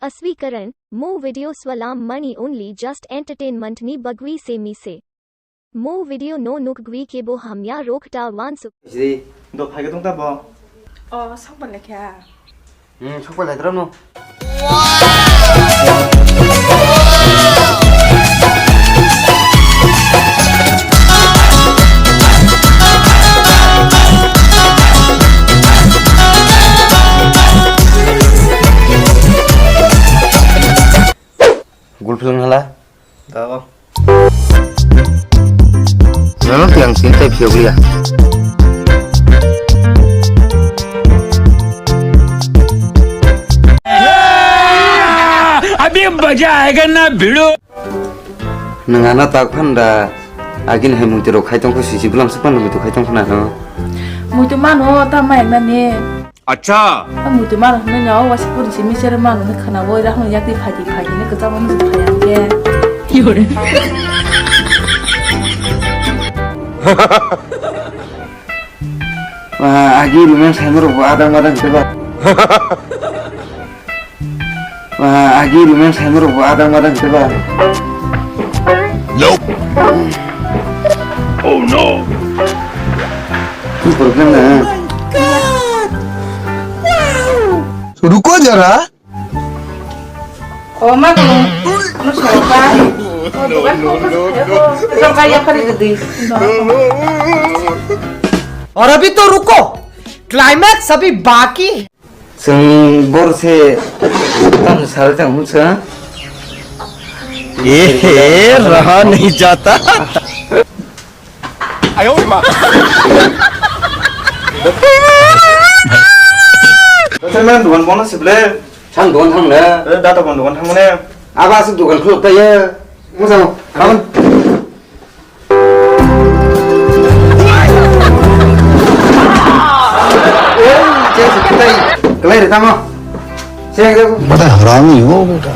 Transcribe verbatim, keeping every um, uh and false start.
Aswikaran, mo video swalam mani only just entertainment ni bagwi se mi se. Mo video no nuk gwi kebo hamya rok ta wansu. Sri. Do phai ka tong ta bo. O, sok ba lekha. Hmm, sok ba lekha no. Gul film hala. Tao. Nono tiang sin tai phiok liya. अभी मजा आएगा ना भिड़ो। Nwng ano tak phan da agini hai muitu rok khai tongkho sisi bulam swk phan muitu khai tongkho na no. Muitu mano ta ma ekna ni. Acha. A muitu mano hwnwi no waisa puri simi sere mano hwnwi khana bo ira hwnwi yakti phaidi phaidi ni kwchangma muitu phai ang khe. Wah, agi rumen saimar bo adang adang teba. Wah, agi rumen saimar bo adang adang teba. Nope. Oh no. Problem na. रुको जरा। O ma ko, no soroka. O dokan ko, ko, ko, ko, ko, kaya kari gede. और अभी तो रुको, क्लाइमैक्स अभी बाकी है। Chwng bor se tam sal chang hum sa. ए, रहा नहीं जाता। Ayo ma. Teman duan bono sible. Sang duan thang le. Eh, data bon duan thang ne. Aba asuk dukan khuluk ta ye. Mujang, kawan. Cek sekitai. Kelai re tamo. Cek. बड़ा हरामी हो बेटा।